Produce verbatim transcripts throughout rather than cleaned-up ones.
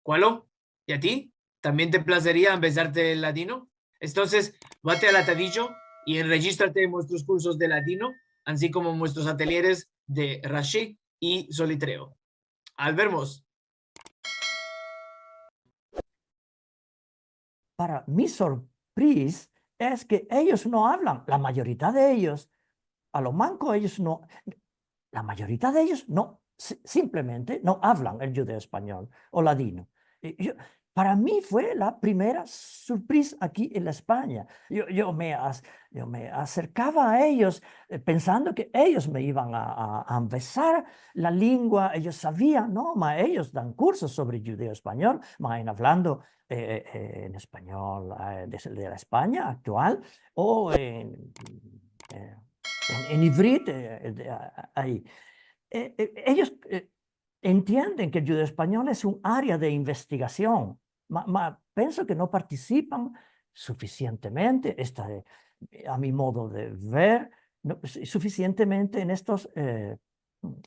Bueno, i a ti? Tambien te plazeria ambezarte el ladino? Entonses, vate al atadijo i enrejistrate en muestros kursos de ladino, ansi komo en muestros atelyeres de Rashi i Solitreo. Al vermos! Para mi sorpresa es ke eyos no avlan, la mayorita de eyos, a lo manko eyos no, la mayorita de eyos no, si-, simplemente no avlan el djudeo-espanyol o ladino. I yo, para mi fue la primera sorpresa aki en la Espanya. Yo, yo me as-, yo me aserkava a eyos, eh, pensando ke eyos me ivan a, a, a ambezar la lengua, eyos savian, no, ma eyos dan kursos sovre djudeo-espanyol, ma en avlando, eh, eh, en espanyol, eh, de, de la Espanya aktual, o en, eh, en, en ivrit, eh, de, a-, a-, ayi. Eh, eh, eyos, eh, entienden ke el djudeo-espanyol es un area de investigasion, ma, ma penso ke no partisipan sufisientemente, esta, eh, a mi modo de ver, no, su-, sufisientemente en estos, eh,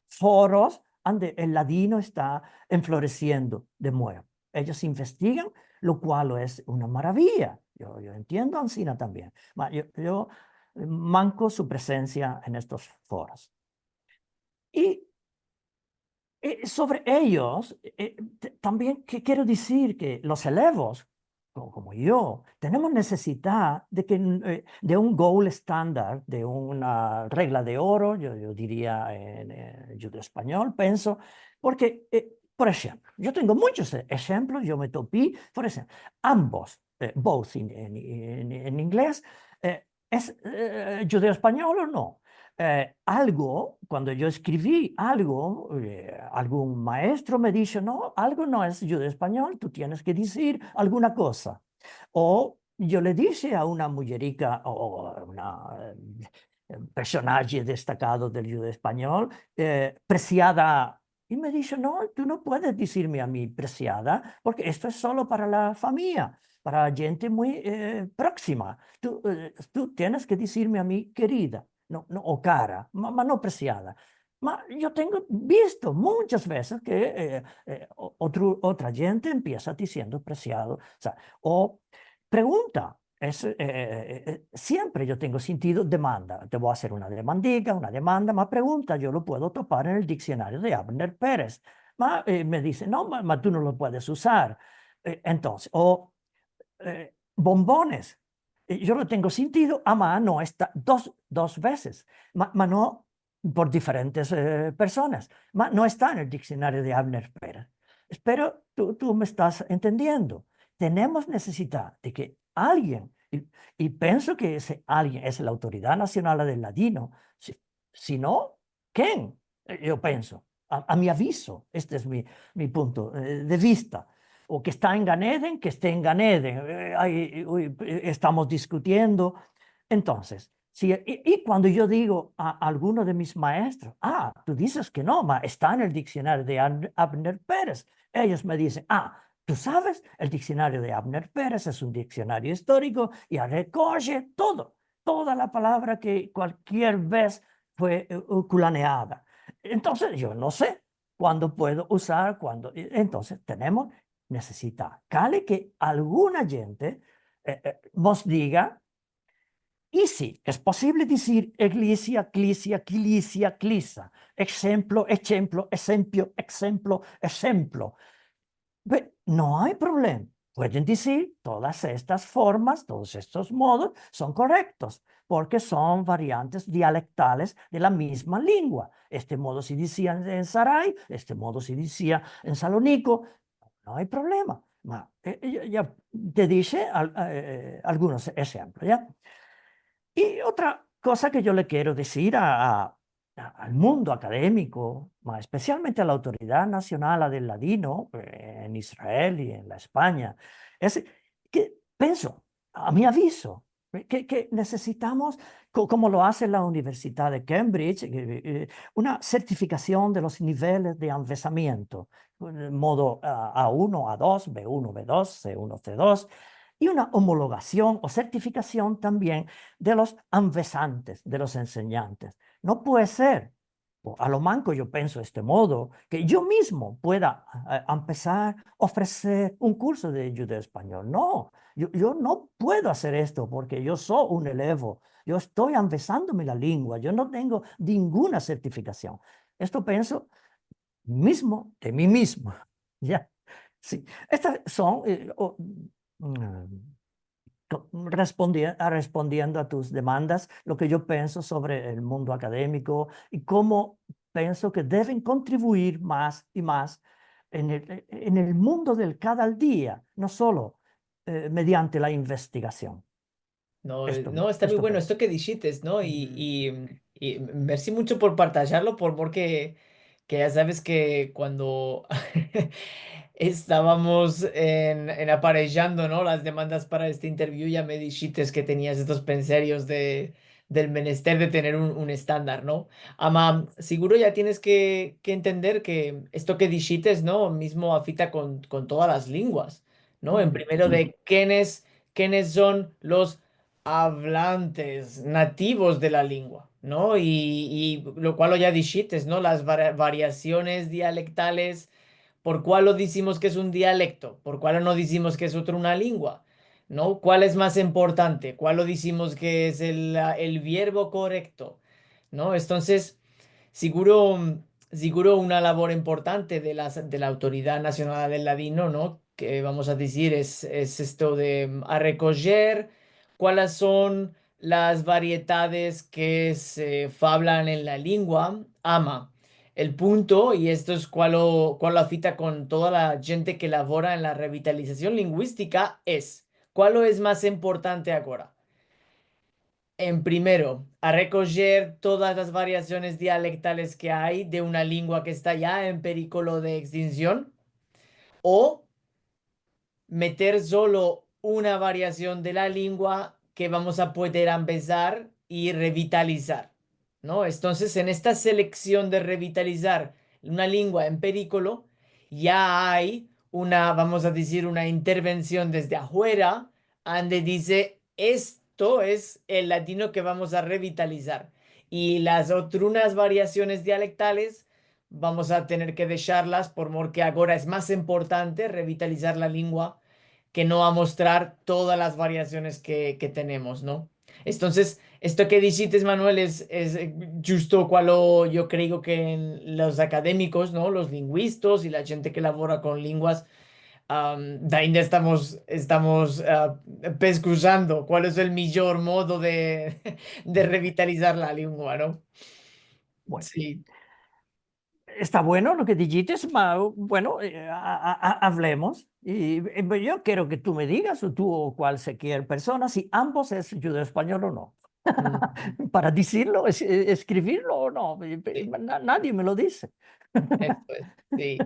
foros ande el ladino esta enfloresiendo de muevo. Eyos investigan, lo kual es una maraviya. Yo, yo entiendo ansina tambien. Ma yo, yo manko su presensia en estos foros. I, eh, sovre eyos, eh, t-, tambien ke-, kero dizir ke los elevos, ko-, komo yo, tenemos nesesita de ke, eh, de un gold standard, de una regla de oro, yo, yo diria en, eh, djudeo-espanyol, penso, porke, eh, por enshemplo, yo tengo munchos e-, enshemplos, yo me topi, por enshemplo, ambos, eh, both en, en, en, en inglez, eh, es, eh, djudeo-espanyol o no? Eh, algo, kuando yo eskrivi algo, eh, algun maestro me disho, "No, algo no es djudeo-espanyol, tu tienes ke dizir alguna koza." O yo le dishe a una mujerika, o, o una, eh, personaje destakado del djudeo-espanyol, eh, "Presiada", i me disho, "No, tu no puedes dizirme a mi presiada, porke esto es solo para la famiya, para djente muy, eh, proksima. Tu, eh, tu tienes ke dizirme a mi kerida, no, no, o kara, ma, ma no presiada." Ma yo tengo visto munchas vezes ke, eh, eh, o-, otro, otra djente empiesa diziendo presiado, o sea, o pregunta, es, eh, eh, eh, siempre yo tengo sintido demanda. Te vo a azer una demandika, una demanda, ma pregunta yo lo puedo topar en el diksionario de Abner Perez. Ma, eh, me dize, "No, ma, ma tu no lo puedes uzar." Eh, entonses, o, eh, bombones. Eh, yo lo tengo sintido, ama no esta dos, dos vezes. Ma, ma no por diferentes, eh, personas. Ma no esta en el diksionario de Abner Perez. Espero tu, tu me estas entendiendo. Tenemos nesesita de ke alguien, i, i penso ke ese alguien es la Autoridad Nasional del Ladino, si, si no, ken? Eh, yo penso, a, a mi avizo, este es mi, mi punto, eh, de vista. O ke esta en Gan Eden, ke este en Gan Eden, eh, ay, uy, eh, estamos diskutiendo. Entonses, si, i, i kuando yo digo a alguno de mis maestros, "Ah, tu dizes ke no, ma esta en el diksionario de Ab-, Abner Perez", eyos me dizen, "Ah, tu saves, el diksionario de Abner Perez es un diksionario istoriko i rekoje todo, toda la palavra ke kualkier vez fue, eh, kulaneada. Entonses, yo no se kuando puedo uzar, kuando", i, entonses, tenemos nesesita. Kale ke alguna djente, eh, eh, mos diga, i si, es posivle dizir eglisia, klisia, kilisia, klisa, enshemplo, enshemplo, enshempio, enshemplo, enshemplo. Be-, no ay problema. Pueden dizir, todas estas formas, todos estos modos son korektos, porke son variantes dialektales de la mizma lengua. Este modo se dizia en, en Sarai, este modo se dizia en Saloniko. No ay problema. Ma, eh, eh, ya, ya te dishe al-, eh, algunos enshemplos, ya? I otra koza ke yo le kero dizir a, a, a, al mundo akademiko, ma espesialmente a la Autoridad Nasional del Ladino, eh, en Israel i en la Espanya, es ke penso, a mi avizo, ke, ke nesesitamos, ko-, komo lo aze la Universidad de Cambridge, eh, eh, una sertifikasion de los niveles de anvezamiento, eh, modo, ah, A uno, A dos, B uno, B dos, C uno, C dos, i una omologasion o sertifikasion tambien de los anvezantes, de los ensenyantes. No puede ser o a lo manko yo penso este modo, ke yo mizmo pueda, eh, empesar a ofreser un kurso de djudeo-espanyol. No, yo, yo no puedo azer esto porke yo so un elevo, yo esto empesandome la lengua, yo no tengo ninguna sertifikasion. Esto penso mizmo de mi mizmo. Ya, si. Estas son, eh, o, mm, co-, respondi-, a, respondiendo a tus demandas, lo ke yo penso sovre el mundo akademiko i komo penso ke deven kontribuir mas i mas en el, en el mundo del kada dia, no solo, eh, mediante la investigasion. No, eh, esto, no, esta muy esto bueno, penso. Esto ke dishites, no? I, i, i mersi muncho por partajarlo, por, porke ke ya saves ke kuando estavamos en, en aparejando, no, las demandas para este interview, ya me dishites ke tenias estos penserios de, del menester de tener un, un estandar, no? Ama, siguro ya tienes ke, ke entender ke esto ke dishites, no, mizmo afita kon, kon todas las lenguas, no? En primero de kenes, kenes son los avlantes nativos de la lengua, no? I, i lo kual ya dishites, no? Las vari-, variasiones dialektales, por kualo dizimos ke es un dialekto, por kualo no dizimos ke es otra una lengua, no? Kual es mas importante? Kualo dizimos ke es el, el vierbo korekto, no? Entonses, siguro, siguro una lavor importante de las, de la Autoridad Nasional del Ladino, no? Ke vamos a dizir es, es esto de, mm, a rekojer kualas son las varietades ke se fablan en la lengua, ama el punto, i esto es kualo, kualo afita kon toda la djente ke lavora en la revitalizasion linguistika, es, kualo es mas importante agora? En primero, a rekojer todas las variasiones dialektales ke ay de una lengua ke esta ya en perikolo de ekstinsion, o meter solo una variasion de la lengua ke vamos a poder ambezar i revitalizar, no? Entonses, en esta seleksion de revitalizar una lengua en perikolo, ya ay una, vamos a dizir, una intervension desde afuera, ande dize, esto es el ladino ke vamos a revitalizar. I las otrunas variasiones dialektales vamos a tener ke desharlas, por mor ke agora es mas importante revitalizar la lengua ke no amostrar todas las variasiones ke, ke tenemos, no? Entonses, esto ke dishites, Manuel, es, es, eh, djusto kualo yo kreo ke en los akademikos, no? Los linguistas i la djente ke lavora kon lenguas, am, dainda estamos, estamos, ah, peskusando kual es el mijor modo de, de revitalizar la lengua, no? Bueno. Si. Esta bueno lo ke dishites, ma, bueno, eh, a, a, a, avlemos. I, eh, yo kero ke tu me digas, o tu o kualsekier persona, si ambos es djudeo-espanyol o no. Mm. Para dizirlo, es-, eh, eskrivirlo o no. Eh, eh, na-, nadie me lo dize. Esto es, si.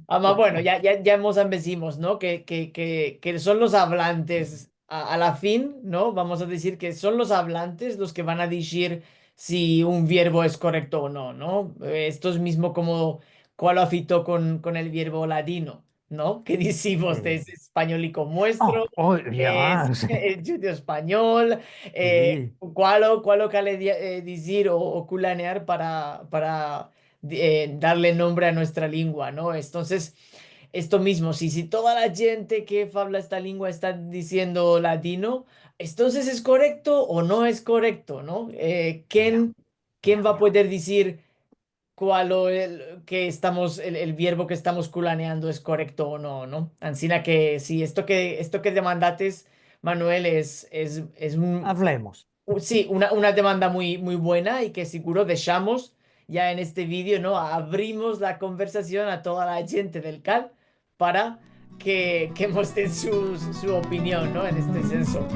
Ama, bueno, ya, ya, ya mos ambezimos, no? Ke, ke, ke, ke son los avlantes a, a la fin, no? Vamos a dizir ke son los avlantes los ke van a dizir si un vierbo es korekto o no, no? Eh, esto es mizmo komo kualo afito kon, kon el vierbo ladino, no? Ke dizimos de ese espanyoliko muestro, es, es djudeo-espanyol, eh, kualo, kualo kale di-, eh, dizir o, o kulanear para, para, eh, darle nombre a nuestra lengua, no? Entonses, esto mizmo, si, si toda la djente ke fabla esta lengua esta diziendo ladino, entonses es korekto o no es korekto, no? Eh, ken, ken va a poder dizir kualo el, ke estamos, el, el vierbo ke estamos kulaneando es korekto o no, no? Ansina ke, si, esto ke, esto ke demandates, Manuel, es, es, es un, avlemos. U-, si, una, una demanda muy, muy buena i ke siguro deshamos ya en este video, no? Avrimos la konversasion a toda la djente del kal para ke, ke mostren su, su opinion, no? En este senso.